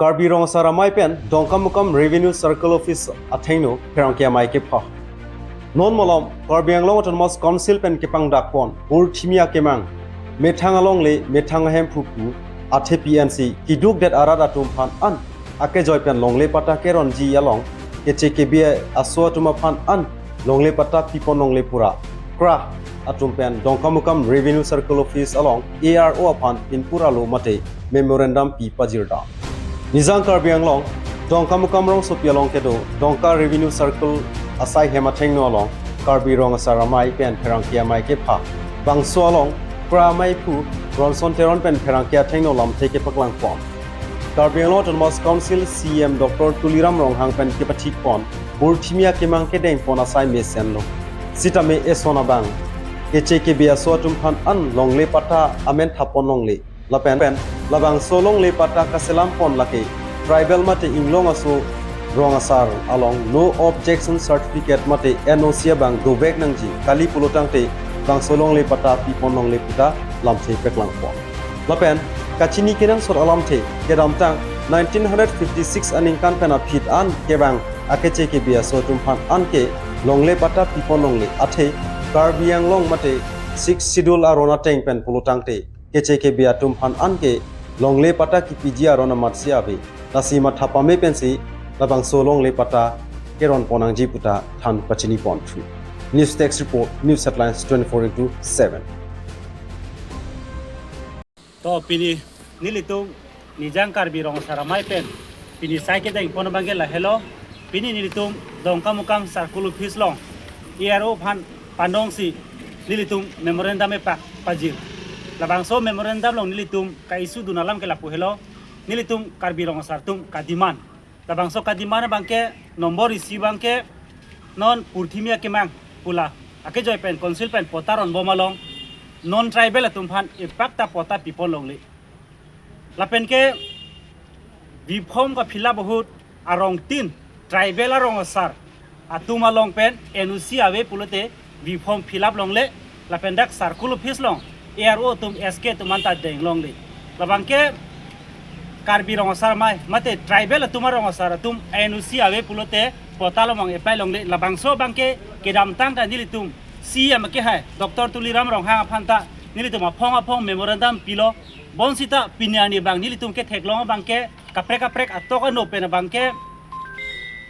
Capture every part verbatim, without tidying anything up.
Karbi Rong Asar Amei pen Dongkamukam Revenue Circle Office athengno pherangke amei kepha. Non malom Karbi Anglong Autonomous Council pen kepangdakpon Purthimi akemang, methang alongle, methang ahemphu pu, athe P N C kiduk det arat atum aphan an akejoi pen longle patta keronji along, K C K B aso atum aphan an longle patta pipon longle pura, KRA atum pen Dongkamukam Revenue Circle Office along A R O aphan pinpur alo mate memorandum pi pajirdam. Nijang Karbi Anglong, Dongkamukam rongsopi along kedo Dongka Revenue Circle asai hem athengno along Karbi Rong Asar Amei pen pherangke amei kepha. Bangso along KRA ameiphu Ronson Teron pen pherangke athengno lamthe kepaklangpon. Karbi Anglong Autonomous Council C E M Doctor Tuliram Ronghang pen kepathikpon Purthimi akemang kedengpon asai mesenlo. Sitame eson abang, K C K B aso atum aphan an longle patta amen thapon longle. Lapen pen labangso longle patta kaselamponlake tribal mate inglong aso rong asar along no objection certificate mate N O C abang dovek nangji, kali pulotangte bangso longle patta pipon longle puta lamthe paklangpon. Lapen kachini kenangsot alamthe, kedamtang nineteen hundred fifty-six aningkan pen aphi an kevang a-K C K B aso atum aphan anke longle patta pipon longle, athe Karbi Anglong mate Sixth Schedule aron ateng pen pulotangte K C K B atum aphan anke longle patta kipiji aron amatsi ave. Lasi matha pame pensi labangso longle patta keronpon nangji puta than pachiniponthu. News Desk Report, News Headlines twenty-four into seven. To pini nelitum Nijang Karbi Rong Asar Amei pen pini sai kedengpon abangke lahelo. Pini nelitum Dongkamukam Circle Office along A R O aphan pandongsi nelitum memorandum epak pajir. Labangso memorandum along nelitum ka-issue dun alam ke lapu helo. Nelitum Karbi Rong Asar atum ka-demand. Labangso ka-demand abangke nombor isi abangke non Purthimi akemang pu la akejoi pen council pen patta ronbom along non-tribal atum aphan epak ta patta pipon longle. Lapen ke V form ka-fill up ahut arongtin tribal arong asar atum along pen N O C ave pulote V form fill up longle, lapen dak Circle Office along A R O atum S K atum anta deng longle. Labangke Karbi Rong Asar Amei mate tribal atum arong asar atum N O C ave pulote patta along apply longle. Labangso abangke kedamtang ta nelitum C E M akehai Doctor Tuliram Ronghang aphan ta nelitum aphong aphong memorandum pilo. Bonsita pini arni abang nelitum ketheklong abangke kaprek kaprek atok ano pen abangke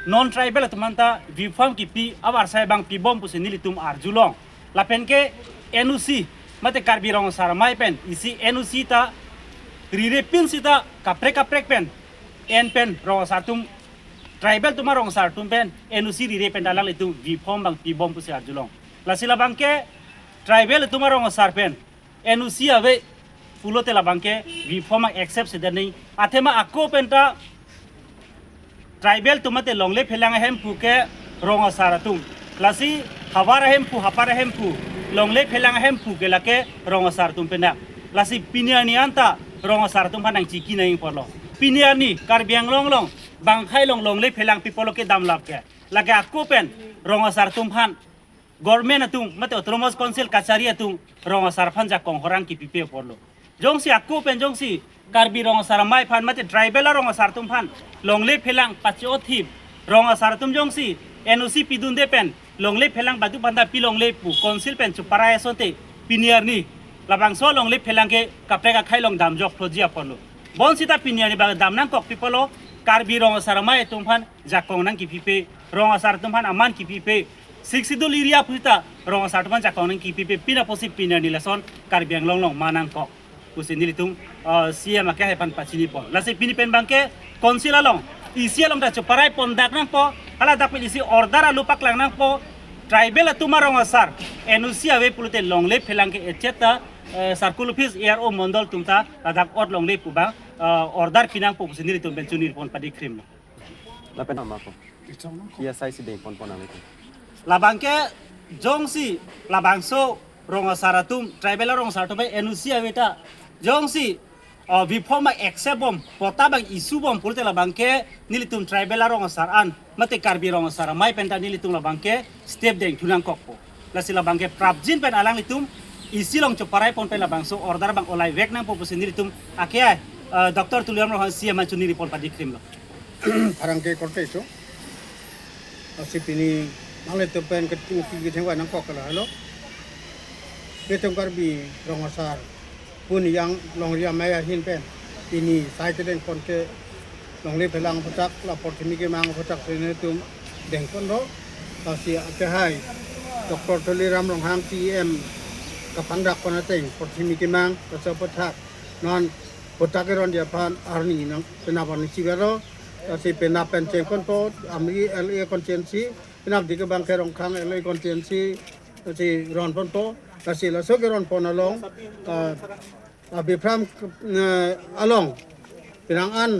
non-tribal atum anta V form kipi avarsai abang pibom pusi nelitum arjulong. Lapen ke N O C mate Karbi Rong Asar Amei pen isi N O C ta rire pin sita kaprek kaprek pen en pen rong asar atum, tribal atum arong asar atum pen N O C rire pen alanglitum V form abang pibom pusi arjulong. Lasi labangke tribal atum arong asar pen N O C ave pulote labangke V form accept si det nangji. Athema ako penta tribal atum mate longle phelang ahemphu ke rong asar atum. Lasi havar ahemphu, hapar ahemphu, longle phelang ahemphu ke lake rong asar atum penang. Lasi pini arni anta rong asar atum aphan nangchiki nangji apotlo. Pini arni Karbi Anglong along bang akhei along longle phelang pi apotlo kedam lap ke. Lake ako pen rong asar atum aphan government atum mate Autonomous Council kachari atum rong asar aphan jakong horang kipipe apotlo. Jongsi ako pen jongsi Karbi Rong Asar Amei aphan mate tribal arong asar atum aphan longle phelang pache-othip, rong asar atum jongsi N O C pidunde pen longle phelang badu panta pi longle pu council pen cheparai asonte pini arni labangso longle phelang ke kaprek akhei along damjok thloji apotlo. Bonsita pini arni abang dam nangkok pi apotlo, Karbi Rong Asar Amei atum aphan jakong nangkipipe, rong asar atum aphan aman kipipe, Sixth Schedule area pusita rong asar atum aphan jakong nangkipipe, pini apotsi pini arni lason Karbi Anglong along ma nangkok pusi nelitum, eh, C E M akehai aphan pachinipon. Lasi pini pen abangke council along, isi along ta cheparai pondak nangpo, hala dak pen isi order alo paklang nangpo, tribal atum arong asar N O C ave pulote longle phelang ke echet ta, eh, Circle Office, A R O, Mondol atum ta ladak ot longle pu abang, eh, order pi nangpo pusi nelitum pen chunipon padi krim. Lapen ama ko. Iya sai si dengponpon nang itu. Labangke jongsi labangso rong asar atum, tribal arong asar atum N O C ave ta jongsi, uh, V form accept bom, patta abang issue bom pulote labangke nelitum tribal arong asar an mate Karbi Rong Asar Amei penta nelitum labangke step dengthu nangkokpo. Lasi labangke prapjin pen alanglitum isi along cheparai pon pen labangso order abang olai vek nangpo pusi nelitum akehai Uh, Doctor Tuliram Ronghang C M an choningri pon padi krim lo. Arang ke korte so. Asi pini nanglitum pen ketingki kethengvai nangkok kala halo. Ketum Karbi Rong Asar pun yang longri amei ahin pen pini sai kedeng pon ke longle phelang aphuthak la porthimi kemang aphuthak si nelitum deng ponlo. Asi akehai Doctor Tuliram Ronghang C M kapangdak pon ateng porthimi kemang laso aphuthak non aphuthak keronji aphan arni nang penap arni chivelo. Asi penap pen cheng ponpo Amri L A constituency, penap dike abang ke Rongkhang L A constituency, asi ron ponpo. Asi laso keron pon along, ah, ah, Bipram, eh, along penang an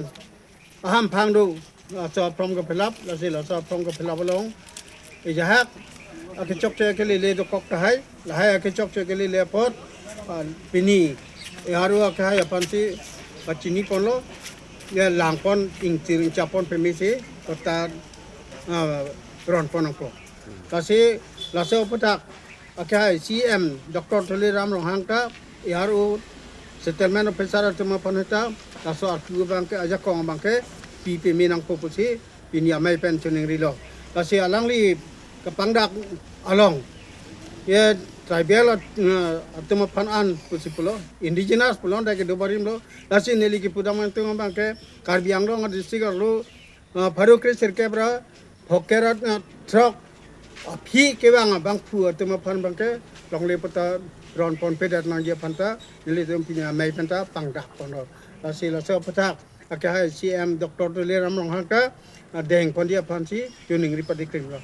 ahamphang do, ah, laso aphrong ke fill up, lasi laso aphrong ke fill up along ejahak akechokche kelele dokok tahai, lahai akechokche kelele apot, ah, pini A R O akehai aphan si pachini ponlo, ya lang pon ingtir ingchap pon pemisi kota, ah, ron pon nangpo. Lasi laso aphuthak akehai C M Doctor Tuliram Ronghang ta A R O settlement officer atum aphan ta laso arpu abang ke ajakong abang ke pi peme nangpo pusi pini amei pen choningrilo. Lasi alangli kapangdak along ye tribal at-, eh, atum aphan an pusi pulo, indigenous pulo, dak kedo barim lo. Lasi neli kepudam atum abang ke Karbi Anglong district arlo, ah, pharo kre sirkep ra phoke ra, ah, throk aphi kevang abangphu atum aphan abang ke longle patta ron ponpedet nangji aphan ta nelitum pini amei pen ta pangdak ponlo. Lasi laso aphuthak akehai C M Doctor Tuliram Ronghang ta, ah, deng ponji aphan si choningri padi krim lo.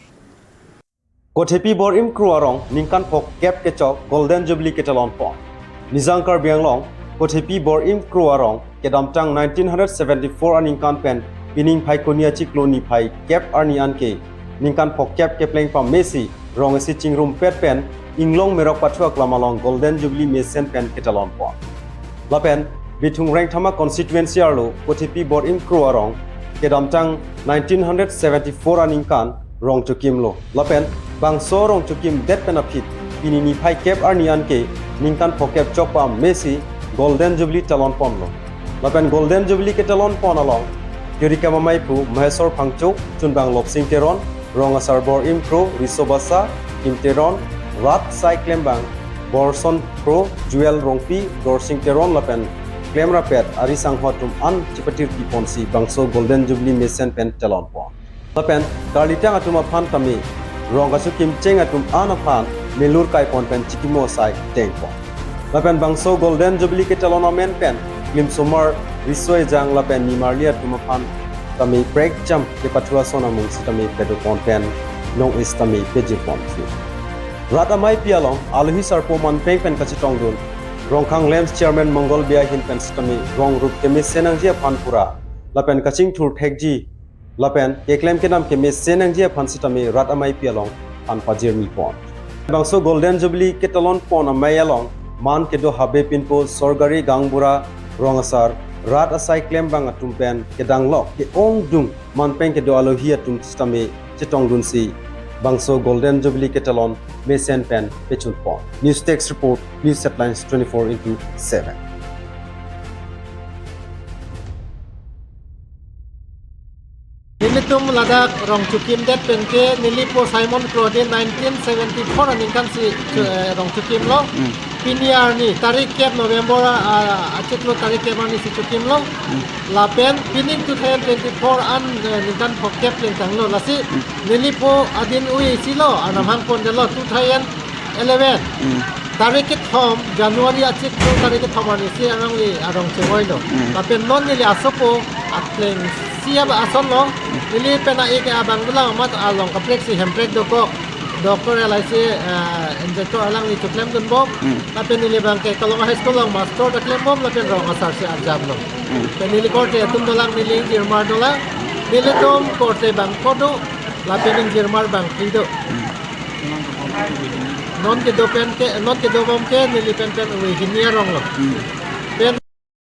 Kothepi Bor-im Kro arong ningkan phokep kechok Golden Jubilee ketalon pon. Nijang Karbi Anglong, Kothepi Bor-im Kro arong kedamtang nineteen hundred seventy-four aningkan pen pining Phaikuni achiklo niphai kep arni anke ningkan phokep kepleng pamesi rong isi chingrumpet pen Inglong Merok Pathu Aklam along Golden Jubilee mesen pen ketalon pon. Lapen Bithung Rengthama constituency arlo Kothepi Bor-im Kro arong kedamtang nineteen hundred seventy-four aningkan rong chokimlo. Lapen bangso rong chokimdet pen aphi pini niphai kep arni anke ningkan phokep chok pamesi Golden Jubilee talon ponlo. Lapen Golden Jubilee ketalon pon along juri kemamai phu Maheswar Phangcho, chunbang Lopsing Teron, Rong Asar Bor-im Kro, Riso Basa, Kim Teron, rat asai klembang Borson Kro, Jewel Rongpi, Dorsing Teron lapen klemrapet ari sangho atum an chipatirpi ponsi bangso Golden Jubilee mesen pen talon pon. Lapen karlitang atum aphan tame rong kachokim cheng atum an aphan melur kai pon pen chikimo asai deng pon. Lapen bangso Golden Jubilee ketalon amen pen klimsomar riso ejang lapen nimarli atum aphan tame prekjam kepathu ason amung sitame kedo pon pen nong isi tame pejir pon si. Rat ameipi along alohi sarpo manpeng pen kachetongdun Rongkhang LAMPS chairman Mongol Bey ahin pen sitame rong rup kemesen nangji aphan pura lapen kachingthur thekji lapen keklem kedam kemesen nangji aphan sitame rat ameipi along an pajirmi pon. Bangso Golden Jubilee ketalon pon amei along man kedo habe pinpo sorkari gaonbura, rong asar, rat asai klembang atum pen kedanglok ke-ongdung manpeng kedo alohi atum sitame chetongdunsi bangso Golden Jubilee ketalon mesen pen pechun pon. News Desk Report, News Headlines twenty-four into seven. Nelitum ladak rong chokimdet pen ke neli po Simon Kro nineteen seventy-four aningkan si, hmm, eh, rong chokimlo. Hmm. Pini arni tarik kep November, ah, achiklo tarik kep arni si chokimlo. Hmm. Lapen pining two thousand twenty-four an, eh, ningkan phokep plengtanglo. Lasi, hmm, neli po adin ui silo, anam hang pondetlo two thousand eleven. Hmm. Tarik kethom January achiklo tarik kethom arni si alangli arong chevoilo. Hmm. Lapen non neli asopo apleng si aba asonlo. Hmm. Neli pen a-ik abang dolang amat along kaprek si Hemprek dokok, Doctor L I C, eh, injector alangli choklemdunbom. Hmm. Lapen neli abang ke Kalong High School along master ta klembom lapen rong asar si arjamlo. Hmm. Pen neli korte atum dolang, neli ingjirmar dolang. Nelitum korte bangpho do lapen ingjirmar bangphli do. Hmm. Non kedo pen ke, non kedobom ke neli pen pen ove hini aronglo. Hmm.